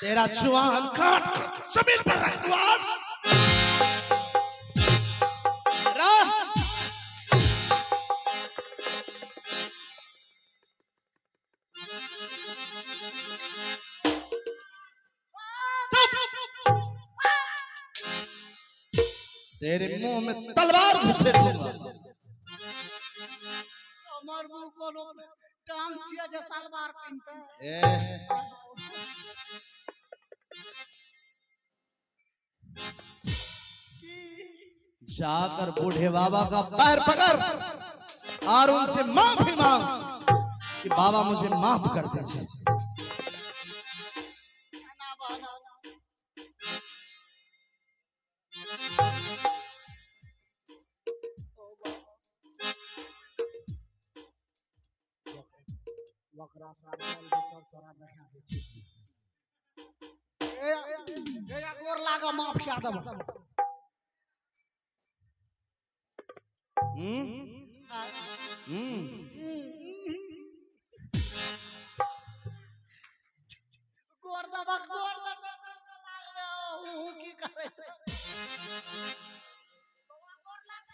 तेरा जुआन काट कर जमीन पर रख दूं आज। राह। चुप। तेरे मुंह में तलवार घुसे दूंगा। हमर मुंह कोनो टांग छियै जे सलवार पहिनतै। ए, जाकर बूढ़े बाबा का पैर पकड़ और उनसे माफी मांग कि बाबा मुझे माफ कर दीजिए। एना बहना। ओकरा साथ चल तब तोरा देखा दै छी। ए ए गोर लाग, माफ कए देब। हम्म हम्म गोर दबक, गोर दबक लागबे। ऊ की करै छै? गोर लाग।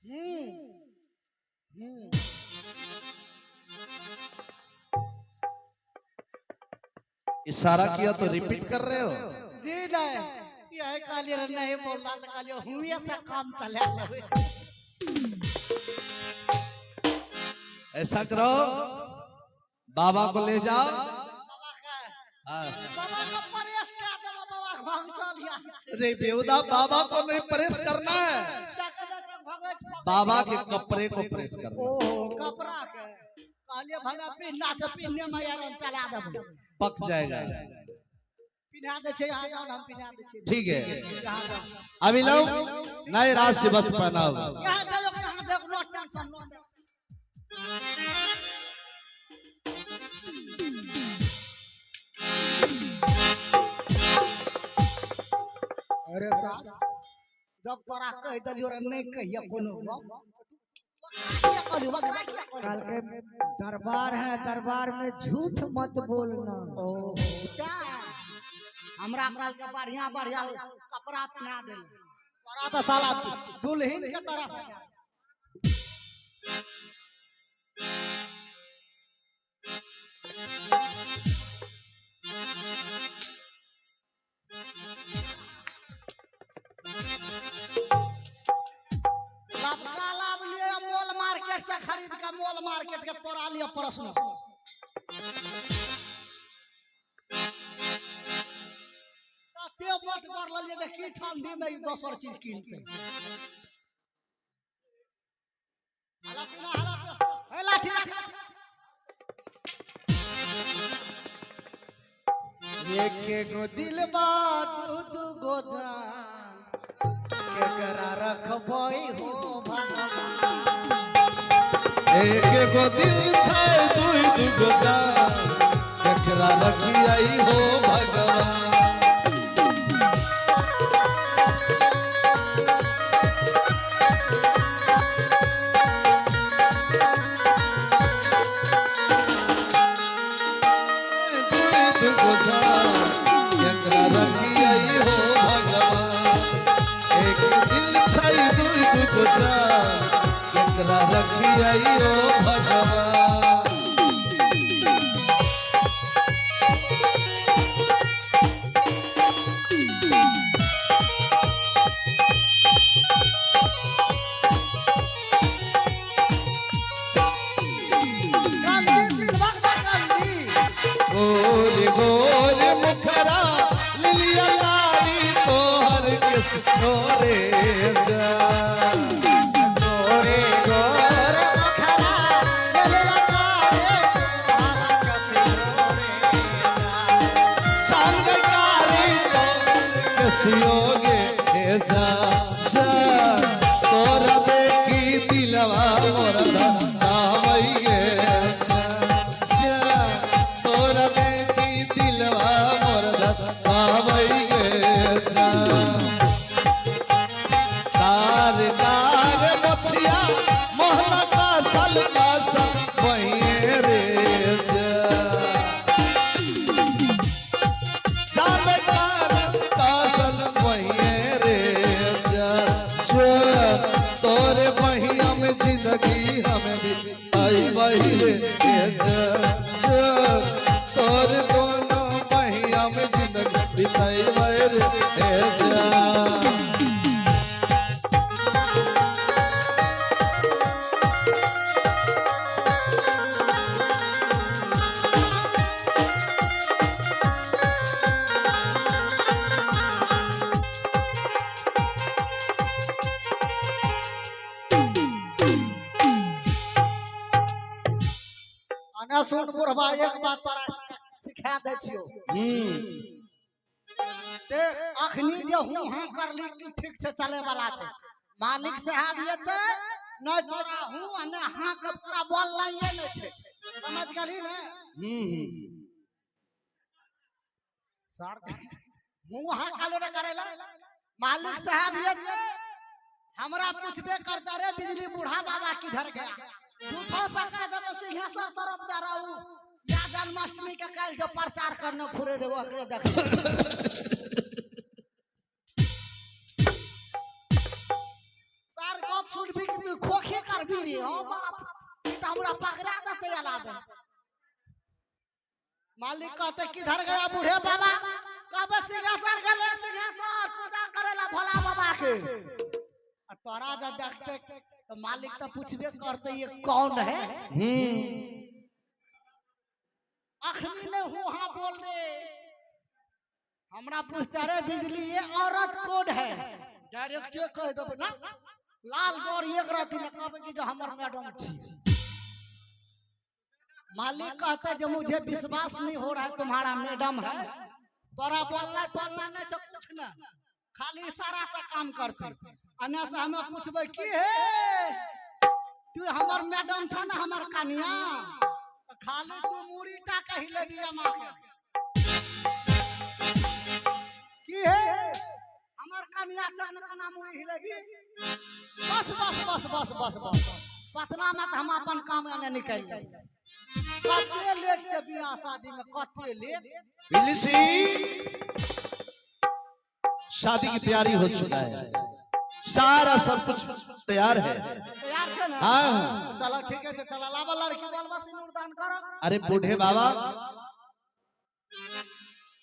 हम्म हम्म इशारा किया तो रिपीट कर रहे हो? जी नहीं, यही कहलिए रे, नहीं बोलला तो कहलिए हुए से काम चला लेबै। ऐसा करो, बाबा को ले जाओ। बाबा के हाँ। बाबा के परेश कए देबै, बाबा के भांग चल या। अरे बेहुदा, बाबा को नहीं प्रेस करना है, देख देख भगत। बाबा के कपड़े को प्रेस करना। ओ कपड़ा के कहलिए भला पिन्हना छै, पिन्हने में यार हम चला देबै। पक जाएगा। पिन्हा दै छै, यहाँ जाओ ने, हम पिन्हा दै छियै। ठीक है। यहाँ जाओ। अभी लो, नए राष्ट्र वस्त्र पहनाओ। यहाँ जाओ, यहाँ देख, नो टेंशन, नो टेंशन। अरे साहब, जब तोरा कहि देलियो रे, नहीं कहिए कोनो गप। कहलियो, बकरा किया कहलियो? कल के दरबार है, दरबार में झूठ मत बोलना। ओ क्या हमरा कल के बढ़िया बढ़िया कपड़ा पहना देल, तोरा तो साला दुल्हन के तरह सजा। लबका लाभ लिए मॉल मार्केट से खरीद के, मॉल मार्केट के तोरा लिए प्रश्न। कते मोट कर लेलिए जे की ठंडी में ई दोसर चीज कीनते। हला पीना, हला पीना। हे लाठी लाठी। एक गो दिलबा दू दू गो जान, केकरा रखबै हो भगवान? एक गो दिल छै दुई दुगो जान, केकरा रखियै हो भगवान? दुई दुगो जान, केकरा रखियै हो भगवान? एक दिल छै दुई दुगो जान, केकरा रखियै हो भगवान? गांधी भगवा गांधी। गोर गोर मुखरा लिलिया कारी तोहर किसोरे जा। गोरे गोर मुखरा ललला कारे तोहार कसियोरे। चांद कारी तोहर किसियोगे जा जा। तोरा देखी दिलवा मोर धावैये जा जा। तोरा देखी दिलवा मोर धावैये जा। तोरे बहिया में जिंदगी हम भी आई वही रे ए जान, तोरे दोनों बहिया में जिंदगी बिताई वही रे ए जान। अने सुन बुढ़बा, एक बात तोरा सिखा दै छियौ। देख, अखनी जे हूँ हाँ करली कि ठीक से चले वाला छै। मालिक साहब एते नहीं तोरा हूँ आ ने हाँ के तोरा बोलनाइए नहीं छै, समझ गेली ने? सर मुँह हाँ कालो रे करेला। मालिक साहब एते हमरा पूछबे करता रे बिजली बूढ़ा बाबा किधर गया, झूठो से कह देबो सिंहेश्वर तरफ जा रहा हूँ या जन्माष्टमी के काल्हि जो प्रचार करने फुरे रे ओकरे देख। सर गप सुनबी कि तू खोखी करबी रे? हो बाप, ई त हमरा पकड़ा देते अलावे। मालिक कहते किधर गया बूढ़े बाबा, कहबे सिंहेश्वर गेले, सिंहेश्वर पूजा करेला भोला बाबा के। आ तोरा जब देखते तो मालिक तो पूछबे करते ये कौन है। अखनी नहीं हूँ हाँ बोल रे, हमरा पूछते रे बिजली ये औरत कौन है, डायरेक्ट कह देबो ना लाल गोर एक रहती ना, कहबे कि जो हमर मैडम छी। मालिक कहते जो मुझे विश्वास नहीं हो रहा है तुम्हारा मैडम है, तोरा बोलना तोलना नहीं छौ कुछ ना, खाली इशारा से काम करते। अन्य से हमें पूछबे की हे तू हमर मैडम छ ना हमर कनिया, तो खाली तू मुड़ी टा कहि लेबी अमा के की हे हमर कनिया छ ना कना मुड़ी हिलेबी। बस बस बस बस बस बस पतना मत, हम अपन काम एने निकल लेब। कते लेट छै बियाह शादी में, कते लेट। बिजली सी शादी की तैयारी हो चुका है, सारा सब कुछ तैयार है। तैयार छै ना? हाँ। चलो ठीक है, चलो लाबा लड़की बोलबा सिंदूरदान करो। अरे बूढ़े बाबा,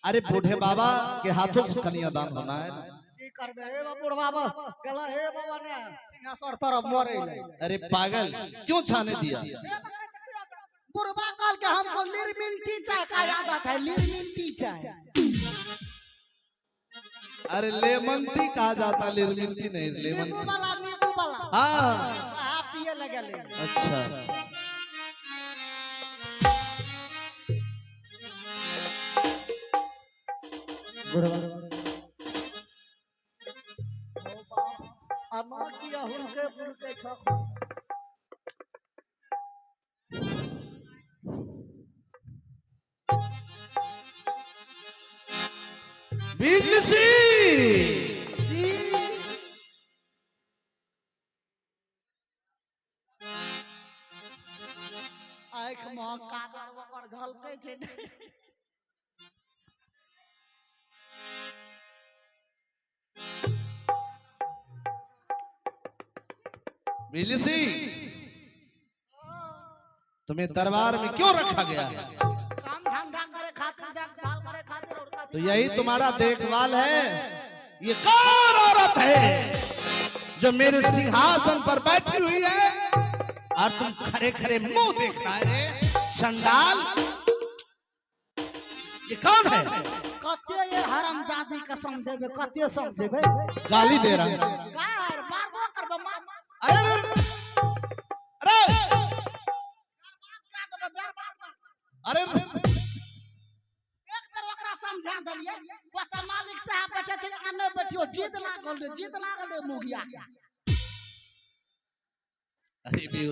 अरे बूढ़े बाबा के हाथों से कन्यादान होना है। की करबे हे बा बुढ़ बाबा गेला हे बाबा ने सिंहेश्वर तरफ मरे ले। अरे पागल, क्यों छाने दिया? बुढ़बा कहल के हमको लिरमिंटी चाय का आदत है, लिरमिंटी चाय। अरे लेमन टी कहा जाता, लिरमिन टी नहीं, लेमन नींबू टी। वाला, नींबू वाला। हाँ। हाँ, पिए लगे ले। अच्छा। बुढ़वा अना किया हुनके बुलके छक। बिजली सी जी। आँख में काजर ओकर झलकै छै ने। बिजली सी, तुम्हें दरबार में क्यों रखा गया है? काम धंधा करे खातिर, देखभाल करे खातिर और खातिर। तो यही तुम्हारा देखभाल है? ये कौन औरत है जो मेरे सिंहासन पर बैठी हुई है और तुम खरे खरे मुंह देख रहा है रे चंडाल? ये कौन है? कते ये हरामजादी के समझेबे, कते समझेबे? गाली दे रहा है। गार मारबो करबो मार। अरे अरे अरे अरे, एक बेर ओकरा समझा देलियै, ओतऽ मालिक साहब बैठे छै आ नहि बैठियो, जिद लागल रे, जिद लागल रे मुगिया। अरे।